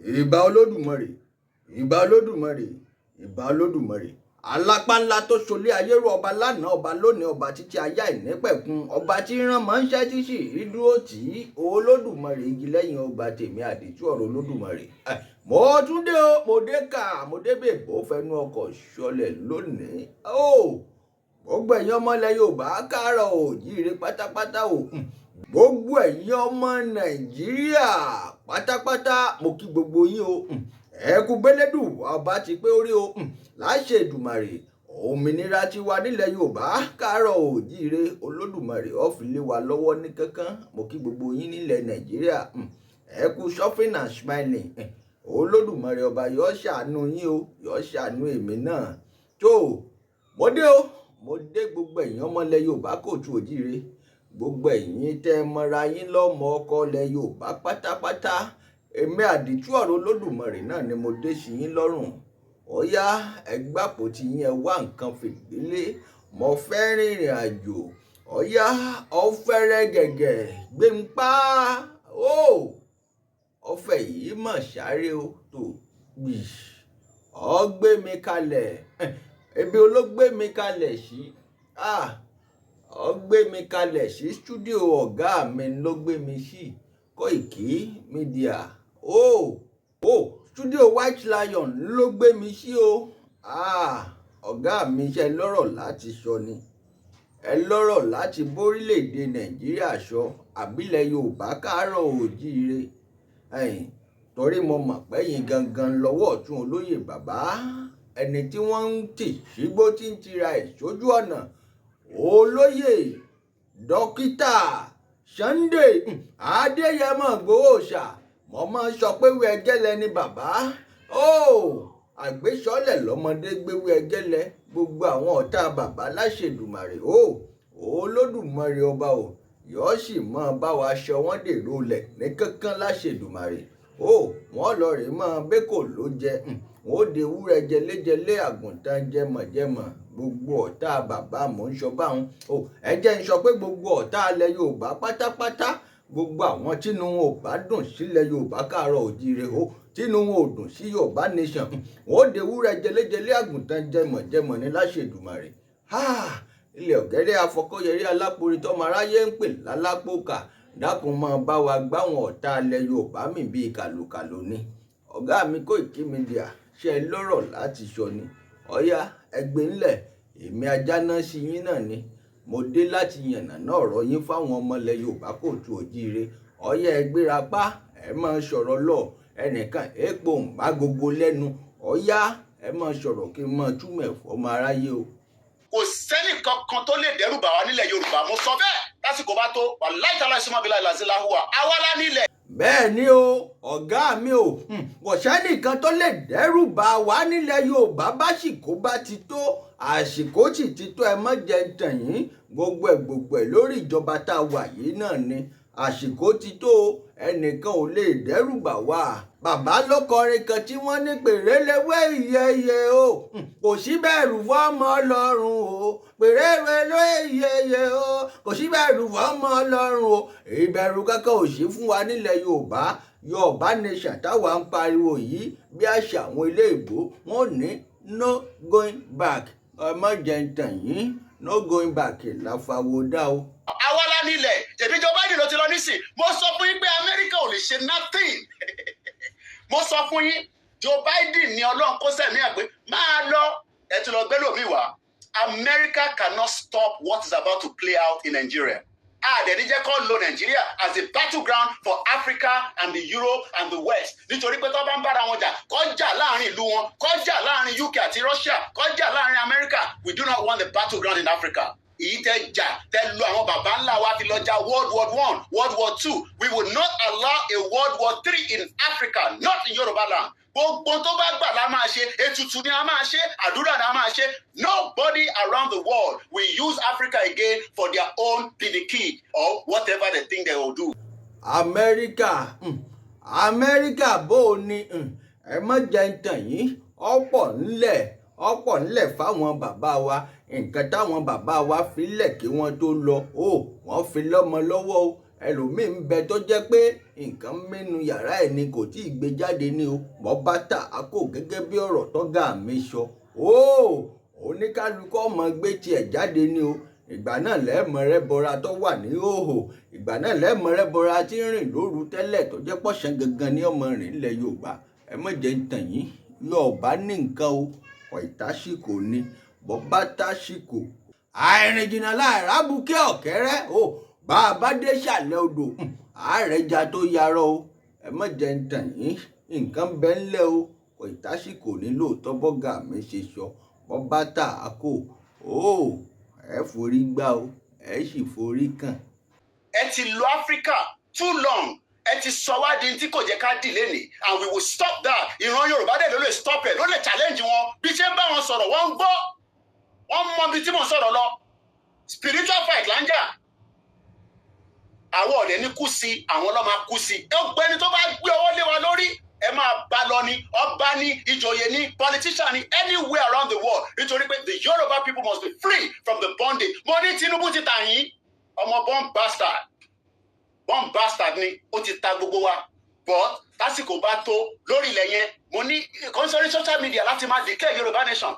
Ìbà Olódùmarè, ìbà Olódùmarè, ìbà Olódùmarè. Alápá ńlá tó ṣolé ayérò, ọba lánàá, ọba lónìí, ọba títí ayé àìnípẹ̀kun, ọba tí rán mọ́ ń ṣẹ́ tí sì í dúró tì í, Olódùmarè, igi lẹ́yìn ọgbà tèmi, àdìtú ọ̀rọ̀ Olódùmarè. Mo tún dé o, mo dé kà, mo dé bèbó fẹnu ọkọ̀ ṣọlẹ̀ lónìí. Ó gbogbo ẹ̀yin ọmọ ilẹ̀ Yorùbá káàárọ̀ òjíire pátápátá o. Gbogbo ẹ̀yin ọmọ Nàìjíríà pátápátá, mo kí gbogbo yín o. Ẹ kú gbélédù ọba ti pé orí o. Láṣẹ Èdùmàrè, òmìnira ti wà nílẹ̀ Yorùbá káàárọ̀ òjíire, Olódùmarè ó fi lé wa lọ́wọ́ ní kánkán. Mo kí gbogbo yín nílẹ̀ Nàìjíríà. Ẹ kú suffering and smiling. Olódùmarè ọba yóò ṣàánú yín o, yóò ṣàánú èmi náà. Tó mo dé o, mo dé. Gbogbo ẹ̀yin ọmọ ilẹ̀ Yorùbá kóòtù òjíire, gbogbo ẹ̀yin tẹ́ ẹ mọra yín lọ́mọ ọkọ ilẹ̀ Yorùbá pátápátá, èmi àdìtú ọ̀rọ̀ Olódùmarè náà ni mo dé sí yín lọ́rùn. Ó yá, ẹ gbàpò tí yín, ẹ wá nǹkan fìdílé, mo fẹ́ rìnrìn àjò. Ó yá, ọ̀fẹ́rẹ́ gẹ̀gẹ̀ gbé ń pa ó, ọ̀fẹ́ yìí mọ̀ sáré o, tó gbì ọ gbé mi kalẹ̀. Ebi ológbé mi kalẹ̀ sí, ọ gbé mi kalẹ̀ sí studio ọ̀gá mi ló gbé mi sí, Koiki Media. Ó ó studio White Lion ló gbé mi sí o. Ọ̀gá mi, ṣe lọ́rọ̀ láti sọ ni? Ẹ lọ́rọ̀ láti bórílẹ̀‐èdè Nàìjíríà sọ àbílẹ̀ Yorùbá káàárọ̀ òjíire? Ẹ̀yìn torí mo mọ̀ pé yín gangan lọ́wọ́ ọ̀tún olóyè bàbá, ẹni tí wọ́n ń tì sígbó tí ń tira ẹ̀ sójú ọ̀nà, olóyè dókítà Sunday Adéyẹmọ Ìgbòho ṣá. Mo máa ń sọ pé wí ẹgẹ́lẹ́ ni bàbá ó àgbésọ́lẹ̀ lọ́mọdé gbéwé ẹgẹ́lẹ́. Gbogbo àwọn ọ̀tá bàbá, láṣẹ Èdùmàrè ó, Olódùmarè ọba ò yóò sì máa bá wa ṣọ wọ́n dèrò lẹ̀ ní kánkán láṣẹ Èdùmàrè ó. Wọ́n lọ rè máa bẹ́kò ló jẹ, wọ́n ó de ewúrẹ́ jẹléjẹlé, àgùntàn jẹmọ̀jẹmọ̀. Gbogbo ọ̀tá bàbá mò ń sọ báwọn o. Ẹ jẹ́ ń sọ pé gbogbo ọ̀tá ilẹ̀ Yorùbá pátápátá, gbogbo àwọn tínú wọn ò bá dùn sílẹ̀ Yorùbá káàárọ̀ òjíire o, tínú wọn ò dùn sí Yorùbá nation, wọ́n ó de ewúrẹ́ jẹléjẹlé, àgùntàn jẹmọ̀jẹmọ̀ ní láṣẹ Èdùmàrè. Ilẹ̀ ọ̀gẹ́rẹ́ afọkọ́yẹrí aláporí tọ́mọ aráyé ń pè lálápòkà, dákun máa bá wa gbáwọn ọ̀tá ilẹ̀ Yorùbá mi bíi kàlùkàlù ni. Ọ̀gá mi Koiki Media, ṣe é lọ́rọ̀ láti sọ ni? Ọ̀yá, ẹgbẹ́ ńlẹ̀, èmi ajá náà sí yín náà ni mo dé láti yànnà náà ọ̀rọ̀ yín fáwọn ọmọ ilẹ̀ Yorùbá kóòtù òjíire. Ọ̀yá, ẹ gbéra pa, ẹ máa sọ̀rọ̀ lọ, ẹnìkan èèpo ń bá gbogbo lẹ́nu. Ọ̀yá, ẹ máa sọ̀rọ̀ kí n máa túmọ̀ ẹ̀fọ́ ọmọ aráyé o. Kò sẹ́nì kankan tó lè dẹ́rù bà wá nílẹ̀ Yorùbá. Mo sọ bẹ́ẹ̀, lásìkò bá tó, wàláì tàlá ìsúnmọ́ bíi láìláṣí láhùwà àwa lá nílẹ̀. Bẹ́ẹ̀ ni o, ọ̀gá mi o. Kò sẹ́nìkan tó lè dẹ́rù bà wá nílẹ̀ Yorùbá básìkò bá ti tó. Àsìkò sì ti tó. Ẹ má jẹ́ ń tàn yín, gbogbo ẹ̀ gbogbo ẹ̀ lórí ìjọba tá a wà yìí náà ni. Àsìkò ti tó, ẹnìkan ò lè dẹ́rù bà wá. Bàbá ló kọrin kan tí wọ́n ní pèrèléwé ìyẹyẹ o, kò sí bẹ̀rù fọ́mọ Ọlọ́run o, pèrèléwé ìyẹyẹ o, kò sí bẹ̀rù fọ́mọ Ọlọ́run o. Ìbẹ̀rù kankan ò sí fún wa nílẹ̀ Yorùbá. Yorùbá nation táwa ń pariwo yìí, bí àṣà àwọn ilé ìbò, wọn ò ní no going back. Ẹ má jẹ́ ń tàn yín, no going back láfàwọ́dá o. Àwa lá nílẹ̀. Tẹ̀bí Joe Biden ló ti lọ nísìn. Mo sọ fún yín pé Amẹ́ríkà ò lè ṣe nothing. Mo sọ fún yín, Joe Biden ní Ọlọ́run kó sẹ̀mí ẹ̀ pé máa lọ, ẹ ti lọ gbé lómi wá. America cannot stop what is about to play out in Nigeria. Àdẹ̀ní jẹ́ kó lo Nigeria as a battleground for Africa and the Europe and the West, nítorí pé tó bá ń bára wọn jà, kó jà láàrin ìlú wọn, kó jà láàrin UK àti Russia, kó jà láàrin America. We do not want the battleground in Africa. Èyí tẹ jà, tẹ lu àwọn baba ńlá wa fi lọ jà World War I, World War II, we will not allow a World War III in Africa, not in Yoruba land. Gbogbo tó bá gbà la máa ṣe, ètùtù ni a máa ṣe, àdúrà ni a máa ṣe. Nobody around the world will use Africa again for their own pidiki or whatever they think they will do. Amẹ́ríkà, Amẹ́ríkà bó o ní, ẹ má jẹ́ ń tàn yín, ọ̀pọ̀ ńlẹ̀, ọ̀pọ̀ ńlẹ̀ fáwọn bàbá wa. Nǹkan táwọn bàbá wa fi lẹ̀ kí wọ́n tó lọ ó, wọ́n fi lọ́mọ lọ́wọ́ o. Ẹlòmíì ń bẹ tó jẹ́ pé nǹkan mẹ́nu yàrá ẹ̀ ni kò tí ì gbé jáde ní o. Bọ́ bá tà á kò gẹ́gẹ́ bí ọ̀rọ̀ tọ́gà mi sọ. Ó oníkálukú ọmọ gbé tiẹ̀ jáde ní o. Ìgbà náà lẹ́ẹ̀mọ rẹ bọra tó wà ní hòhò. Ìgbà náà lẹ́ẹ̀mọ rẹ bọra tí ń rìn lóru tẹ́lẹ̀ tó jẹ́ pọ̀ṣán gangan ní ọmọ rìn ilẹ̀ Yorùbá. Ẹ má jẹ́ ń tàn yín, Yorùbá ní nǹkan o, ọ̀ìtásìkò ni bọ́ bá tásìkò. Àìrìn jìnnà láìra bukẹ́ ọ̀kẹ́rẹ́ o, bá a bá dé sàlẹ̀ odò, àárẹ̀já tó yarọ o. Ẹ má jẹ́ ń tàn yín, nǹkan bẹ́ ńlẹ̀ o, ọ̀ìtásìkò ní lóòótọ́ bọ́gà mi ṣe sọ. Bọ́ bá tà á kò ó, ẹ forí gbá o, ẹ sì forí kàn. Ẹ ti lo Africa too long. Ẹ ti sọ wá di tí kò jẹ́ ká dì lẹ́nìí, and we will stop that. Ìran Yorùbá dẹ̀ ló lè stop ẹ̀, ló lè challenge wọn. Bí ṣe ń bá wọn sọ̀rọ̀, wọ́n ń gbọ́, wọ́n mọ ibi tí mò ń sọ̀rọ̀ lọ. Spiritual fight là ń jà. Àwọn ọ̀dẹ̀ ní kú sí, àwọn ló máa kú sí. Ẹgbẹ́ni tó bá gbé ọwọ́ lé wa lórí, ẹ máa bá lọ ní ọba ní ìjòyè ní politician ní anywhere around the world, nítorí pé the Yoruba people must be free from the bondage. Mo ní Tinubu ti tà yín, ọmọ born bastard, born bastard ni, ó ti ta gbogbo wa. But tásìkò bá tó lórí ilẹ̀ yẹn, mo ní kọ́nsọ́rí social media láti máa declare Yorùbá nation,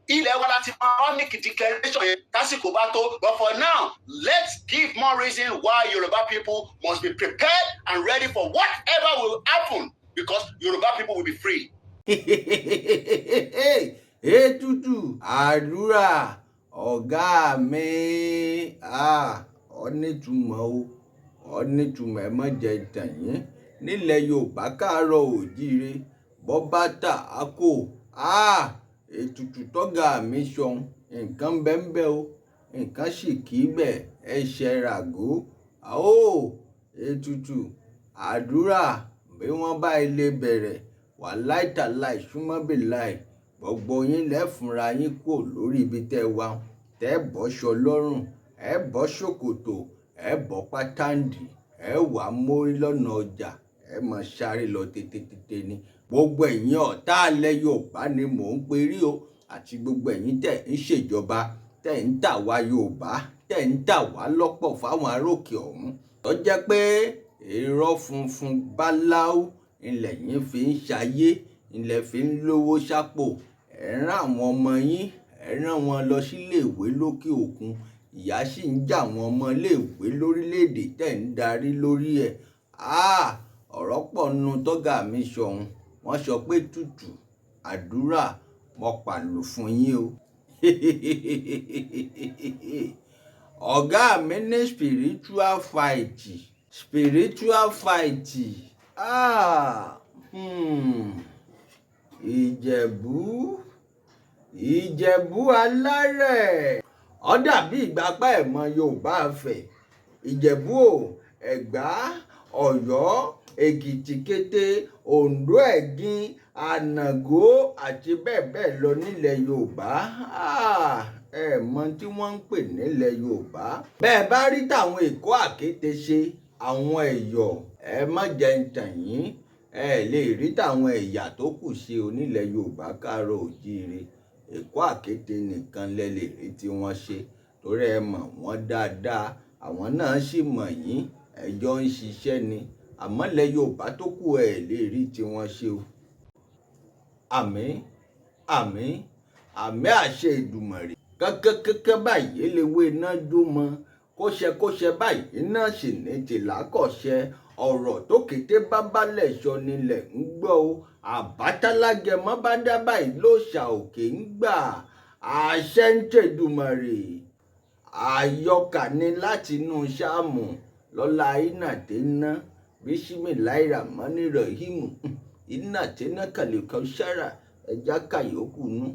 ilẹ̀ wa láti máa wá make declaration yẹn tásìkò bá tó. But for now, let's give more reason why Yoruba people must be prepared and ready for whatever will happen, because Yoruba people will be free. Ètùtù àdúrà ọ̀gá mi, ọ nítumọ̀ o, ọ nítumọ̀. Ẹ má jẹ́ tàn yín, nílẹ̀ Yorùbá káàárọ̀ òjíire, bọ́ bá tà á kò, ètùtù tọ́gà mi sọ, nǹkan bẹ́ńbẹ́ o, nǹkan sì kì í bẹ̀ ẹ ṣe ràgó. Ó ètùtù àdúrà, bí wọ́n bá ilé bẹ̀rẹ̀, wàláì tàláì súnmọ́bìláì, gbogbo yín lẹ́fúnra yín kúrò lórí ibi tẹ́ wà, tẹ́ bọ́ṣọ lọ́rùn, ẹ bọ́ ṣòkòtò, ẹ bọ́ pátáǹdì, ẹ wà mórí lọ́nà ọjà, ẹ mọ̀ sáré lọ tètè tètè ni. Gbogbo ẹ̀yin ọ̀tá alẹ́ Yorùbá ni mò ń perí o, àti gbogbo ẹ̀yin tẹ̀ ń ṣèjọba, tẹ̀ ń tà wá Yorùbá, tẹ̀ ń tà wá lọ́pọ̀ fáwọn arókè ọ̀hún, tó jẹ́ pé irọ́ funfun báláú ilẹ̀ yín fi ń ṣayé, ilẹ̀ fi ń lówó sápò. Ẹ̀ rán àwọn ọmọ yín, ẹ̀ rán wọn lọ síléèwé lókè òkun, ìyà sì ń jà àwọn ọmọ iléèwé lórílẹ̀‐èdè tẹ̀ ń darí lórí ẹ̀. Ọ̀rọ̀ pọ̀ nínú tọ́gà mi sọ̀hún. Wọ́n sọ pé tútù àdúrà mo pàlù fún yín o. Ọ̀gá mi ní spiritual fight, spiritual fight. Ah, Ìjẹ̀bú, Ìjẹ̀bú alárẹ̀. Ó dàbí ìgbà pé ẹ̀ mọ Yorùbá fẹ̀. Ìjẹ̀bú o, Ẹ̀gbá, Ọ̀yọ́, Èkìtì kété, Oǹdó, Ẹ̀gìn, Ànàgó àti bẹ́ẹ̀ bẹ́ẹ̀ lọ nílẹ̀ Yorùbá. Ẹ mọ tí wọ́n ń pè nílẹ̀ Yorùbá. Bẹ́ẹ̀ bá rí tàwọn Èkó àkété ṣe, àwọn Ẹ̀yọ̀, ẹ má jẹ́ ń tàn yín. Ẹ lè rí tàwọn ẹ̀yà tó kù ṣe onílẹ̀ Yorùbá káàárọ̀ òjíire. Èkó àkété nìkan lẹ lè rí tí wọ́n ṣe, torí ẹ mọ̀ wọ́n dáadáa, àwọn náà sì mọ̀ yín, ẹjọ́ ń ṣiṣẹ́ ni. Àmọ́ ilẹ̀ Yorùbá tó kù, ẹ lè rí tí wọ́n ṣe o. Àmín, àmín, àmín, àṣẹ Èdùmàrè. Kẹ́kẹ́kẹ́kẹ́ báyìí léwé iná jó mọ́, kóṣẹkóṣẹ báyìí náà sì ní tìlá kọ̀ṣẹ. Ọ̀rọ̀ tó kété bá balẹ̀ sọ nílẹ̀ ń gbọ́ o. Àbátálágẹmọ bá dá báyìí ló ṣà òkè ń gbà. Àṣẹ ń tèdùmàrè. Àyọkà ni láti inú sáàmù lọ́la iná tẹ́ná bísímìláì ramani rahimu iná tẹ́ná kàlẹ́kọ̀ sára ẹja kàyókù nù.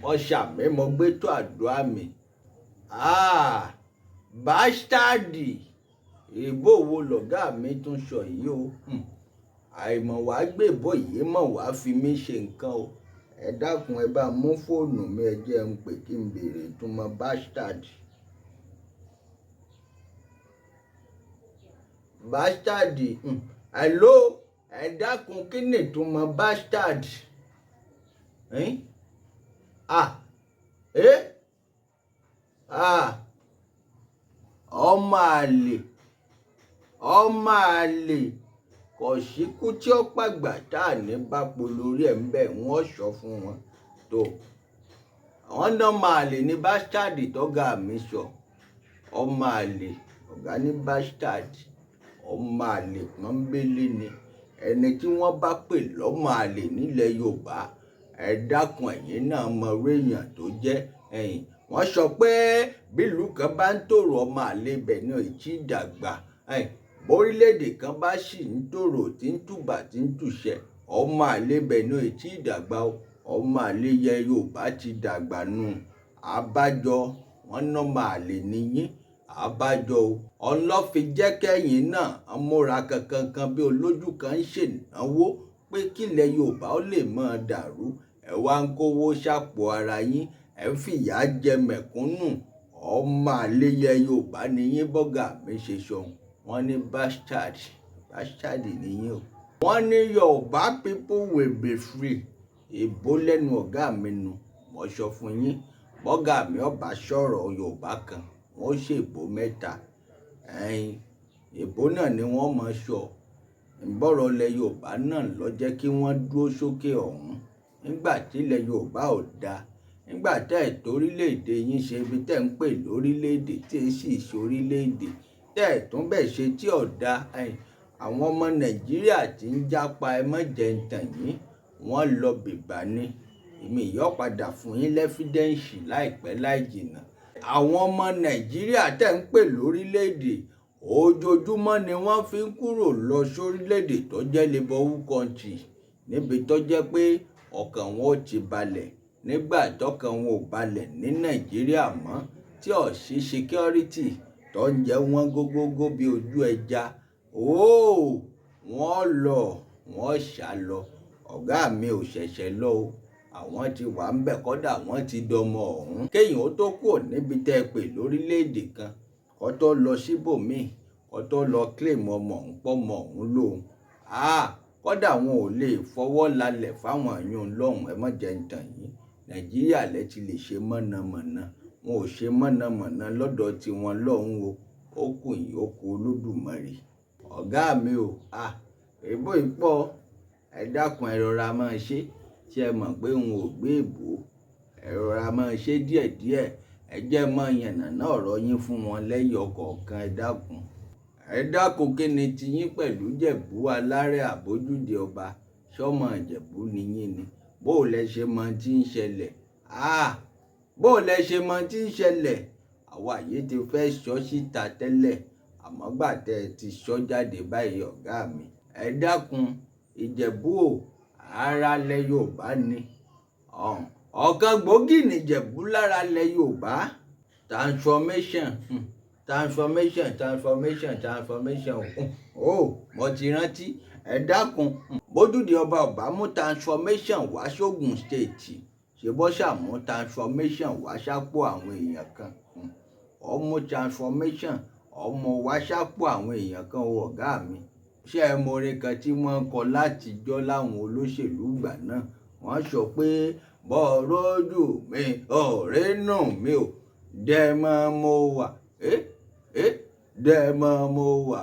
Mo ṣàmì, mo gbé tó àdúrà mi. Bastard, ìbò wo lọ̀gá mi tún sọ yìí o? Àìmọ̀ wàá gbèbọ̀ yìí mọ̀ wàá fi mí ṣe nǹkan o. Ẹ dákun, ẹ bá mú fóònù mi, ẹ jẹ́ ń pè kí n béèrè ìtumọ̀ bastard. Bastard, hello, ẹ dákun, kí ni ìtumọ̀ bastard? Ah, eh, ah, ọmọ àlè, ọmọ àlè, kò síkú tí ó pàgbà tá à ní bá polórí ẹ̀ ń bẹ̀, wọ́n sọ fún wọn tó. Àwọn náà máa lè ní bastard tọ́gà mi sọ. Ọmọ àlè, ọ̀gá ní bastard, ọmọ àlè pọ́nbélé ni. Ẹni tí wọ́n bá pè lọ́mọ àlè nílẹ̀ Yorùbá, ẹ dákun, ẹ̀yin náà mọ irú èèyàn tó jẹ́. Ẹ̀yin wọ́n sọ pé bílùú kan bá ń tòrò, ọmọ àlè ibẹ̀ ni ò tí ì dàgbà. Ẹ̀yin bórílẹ̀-èdè kan bá sì ń tòrò, tí ń tùbà, tí ń tùṣẹ́, ọmọ àlè ibẹ̀ ni ò tí ì dàgbà o. Ọmọ àlè yẹ Yorùbá ti dàgbà nù. Àbájọ wọn nọ́mọ àlè nìyín, àbájọ o. Ọlọ́fi jẹ́ kẹ́yìn náà múra kankankan bí olójú kan ń ṣènáwó pé kílẹ̀ Yorùbá ó lè máa dàrú. Ẹ wá ń kówó sápò ara yín, ẹ ń fìyà jẹ mẹ̀kúnnù. Ọmọ àlè yẹ Yorùbá nìyín. Bọ́gà mi ṣe sọ, wọ́n ní bastard, bastard nìyín o. Wọ́n ní Yorùbá people will be free. Ìbò lẹ́nu ọ̀gá mi nu. Mo sọ fún yín, bọ́gà mi ọba sọ̀rọ̀ Yorùbá kan, wọ́n ṣèbò mẹ́ta. Ẹ̀yin ìbò náà ni wọ́n máa sọ. Ìbọ̀rọ̀ ilẹ̀ Yorùbá náà ló jẹ́ kí wọ́n dúró sókè ọ̀hún nígbà tí ilẹ̀ Yorùbá ò dáa, nígbà tẹ́ ẹ̀ torílẹ̀-èdè yín ṣe, ibi tẹ́ ń pè lórílẹ̀-èdè tí ẹ sì ṣe orílẹ̀-èdè tẹ́ ẹ̀ tún bẹ̀ ṣe tí ò dáa. Àwọn ọmọ Nàìjíríà tí ń jápa, ẹ má jẹ́ ń tàn yín, wọ́n lọ bìbà ni. Èmi yóò padà fún yín l' evidence láìpẹ́ láì jìnnà. Àwọn ọmọ Nàìjíríà tẹ́ ń pè lórílẹ̀-èdè, ojoojúmọ́ ni wọ́n fi ń kúrò lọ sórílẹ̀-èdè tó jẹ́ neighbour country, níbi tó jẹ́ pé ọkàn wọn ó ti balẹ̀. Nígbà tọkàn wọn ò balẹ̀ ní Nàìjíríà mọ́, tí ò sí security, tó ń jẹ wọ́n gógógó bí ojú ẹja, ooo, wọ́n lọ, wọ́n ṣá lọ. Ọ̀gá mi ò ṣẹ̀ṣẹ̀ lọ o, àwọn ti wà ń bẹ̀, kọ́dà wọ́n ti dọmọ ọ̀hún. Kéèyàn ó tó kúrò níbi tẹ́ ẹ pè lórílẹ̀-èdè kan, kó tó lọ síbòmíì, kó tó lọ claim ọmọ òun pọ́mọ òun lòun, ah, kọ́dà wọn ò lè fọwọ́ lálẹ̀ fáwọn èèyàn lọ́hùn. Ẹ má jẹ́ ń tàn yín, Nàìjíríà lẹ ti lè ṣe mọ̀nàmọ́ná, wọn ò ṣe mọ̀nàmọ́ná lọ́dọ̀ tiwọn lọ́hùn o. Ó kù yín, ó kù Olódùmarè. Ọ̀gá mi o, ah, èbó ìpọ̀, ẹ dákun, ẹ rọra máa ṣe. Tí ẹ mọ̀ pé n ò gbé èbó, ẹ rọra máa ṣe díẹ̀díẹ̀. Ẹ jẹ́ mọ́ yànnàná ọ̀rọ̀ yín fún wọn lẹ́yọ kọ̀ọ̀kan. Ẹ dákun, ẹ dákun, kí ni tiyín pẹ̀lú Jẹ̀bú alárẹ̀ àbójúde ọba? Sọ́mọ Ìjẹ̀bú ni yín ni? Bó o lẹ ṣe mọ tí ń ṣẹlẹ̀? Ah, bó o lẹ ṣe mọ tí ń ṣẹlẹ̀? Àwa yìí ti fẹ́ sọ síta tẹ́lẹ̀, àmọ́ gbà tẹ́ ẹ ti sọ jáde báyìí, ọ̀gá mi, ẹ dákun. Ìjẹ̀bú o, ara lẹ Yorùbá ni. Ọ̀kan gbòógì nìjẹ̀bú lára lẹ Yorùbá. Transformation, transformation, transformation, transformation o, mo ti rántí. Ẹ dákun, bójúde ọba ọba mú transformation wá sógun State, ṣe bọ́ ṣàmú transformation wá sápò àwọn èèyàn kan? Ọmọ transformation, ọmọ wá sápò àwọn èèyàn kan o. Ọ̀gá mi, ṣé ẹ mọ orin kan tí wọ́n ń kọ látijọ́ láwọn olóṣèlú ìgbà náà? Wọ́n sọ pé bọ́ọ̀rọ̀jù mi ọ̀rẹ́ nù mí o, dẹ́mọ̀ mo wà, ẹ́ ẹ́, dẹ́mọ̀ mo wà,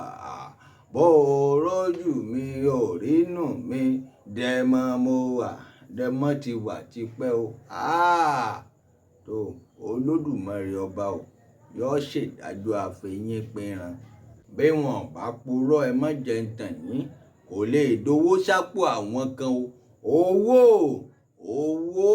bọ́ọ̀rọ̀jù mi ọ̀rẹ́ nù mí, dẹ́mọ̀ mo wà. Dẹ́mọ̀ ti wà tipẹ́ o. Tó Olódùmarè ọba o yóò ṣèdájọ́ àfẹ̀yìn pinran. Bí wọn bá purọ́, ẹ má jẹ́ ń tàn yín, kò lè dowó sápò àwọn kan o. Owó, owó,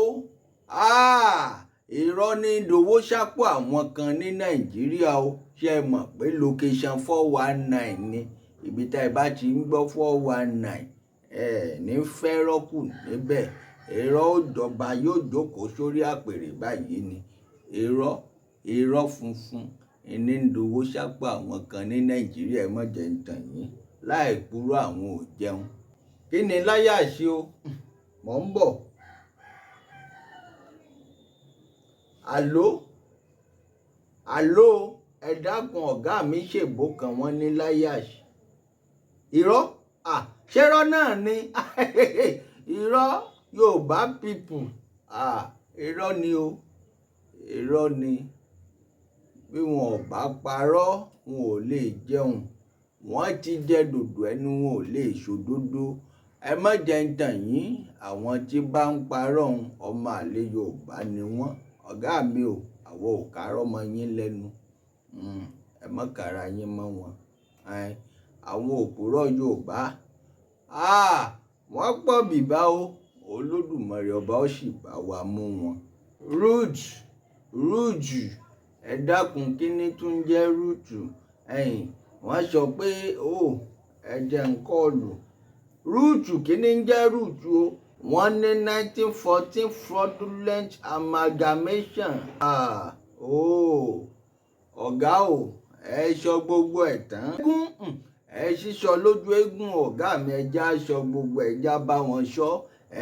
irọ́ ní dowó sápò àwọn kan ní Nàìjíríà o. Ṣé ẹ mọ̀ pé location 419 ni? Ibi tá ẹ bá ti ń gbọ́ 419, ẹ ní fẹ́rọ́kù níbẹ̀. Irọ́ ó jọba, yóò jókòó sórí àpèrè báyìí ni. Irọ́, irọ́ funfun ní ń dowó sápò àwọn kan ní Nàìjíríà. Ẹ má jẹ́ ń tàn yín, láì purọ́, àwọn ò jẹun. Kí ni láyà ṣe o? Mò ń bọ̀. Àló, àló, ẹ dákun, ọ̀gá mi ṣèbó kan, wọ́n ní láyà ṣe. Irọ́, ah, ṣérọ́ náà ni irọ́ Yorùbá people. Ah, Irọ́ ni o, irọ́ ni. Bí wọn ò bá parọ́, wọn ò lè jẹun. Wọ́n ti jẹ dòdò ẹnu, wọn ò lè ṣòdodo. Ẹ má jẹ́ ń tàn yín, àwọn tí bá ń parọ́, ọmọ àlè Yorùbá ni wọ́n. Ọ̀gá mi o, àwọn ò kárọ́ mọ́ yín lẹ́nu. Ẹ má kàrà yín mọ́ wọn. Àwọn òpùrọ́ Yorùbá, wọ́n pọ̀ bìbá o. Olódùmarè ọba ó sì bá wa mú wọn. Ruth, Ruth, ẹ dákun, kí ni tún jẹ́ Ruth? Ẹ̀yin, wọ́n sọ pé ó ẹ jẹ́ ń kọlù. Ruth, kí ni ń jẹ́ Ruth o? Wọ́n ní 1914 fraudulent amalgamation. Ah, oh, ọ̀gá o, ẹ sọ gbogbo ẹ̀ tán. Eégún, ẹ sísọ lójú eégún. Ọ̀gá mi, ẹja sọ gbogbo, ẹja bá wọn sọ,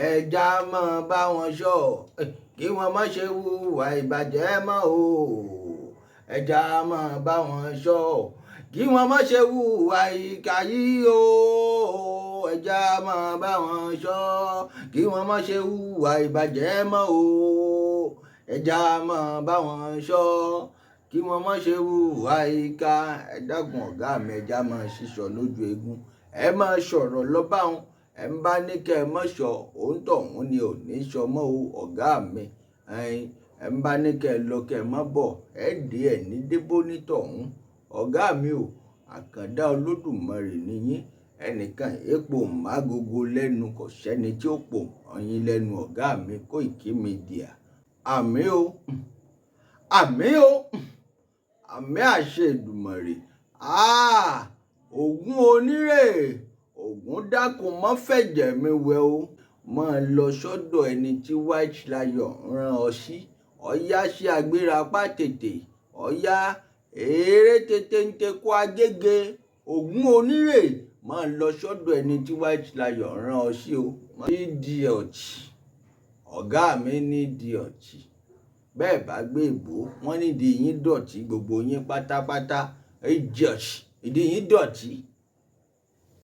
ẹja máa bá wọn sọ, kí wọ́n má ṣe hùwà ìbàjẹ́ mọ́ o. Ẹja máa bá wọn sọ, kí wọ́n má ṣe hùwà ìkà yìí o. Ẹja máa bá wọn sọ, kí wọ́n má ṣe hùwà ìbàjẹ́ mọ́ o. Ẹja máa bá wọn sọ, kí wọ́n má ṣe hùwà ìkà. Ẹ dákun, ọ̀gá mi, ẹja máa ṣíṣọ lójú eégún. Ẹ máa sọ̀rọ̀ lọ́bàá ẹ ń bá ní kẹ́ ẹ mọ́ sọ, òun tọ̀hún ni ò ní sọ mọ́ o. Ọ̀gá mi, ẹ ń bá ní kẹ́ ẹ lọ, kẹ́ ẹ mọ́ bọ̀, ẹ dé ẹ̀ ní débó nítọ̀hún. Ọ̀gá mi o, àkàndá Olódùmarè nìyín. Ẹnìkan èèpo mágogo lẹ́nu, kò sẹ́ni tí ó pò ọyìn lẹ́nu. Ọ̀gá mi Koiki Media, àmín o, àmín o, àmín, àṣẹ Èdùmàrè. Ògún onírè, Ògún, dákun, mọ́ fẹ̀jẹ̀ mi wẹ̀ o. Máa lọ sọ́dọ̀ ẹni tí White Lion rán ọ sí. Ọ̀yá, sí agbérapá tètè, ọ̀yá, eré tètè ń tekú agége. Ògún onírè, máa lọ sọ́dọ̀ ẹni tí White Lion rán ọ sí o. Idiot, ọ̀gá mi ní idiot. Bẹ́ẹ̀ bá gbé ìbò, wọ́n ní ìdí yín dọ̀tí, gbogbo yín pátápátá. Idiot, ìdí yín dọ̀tí.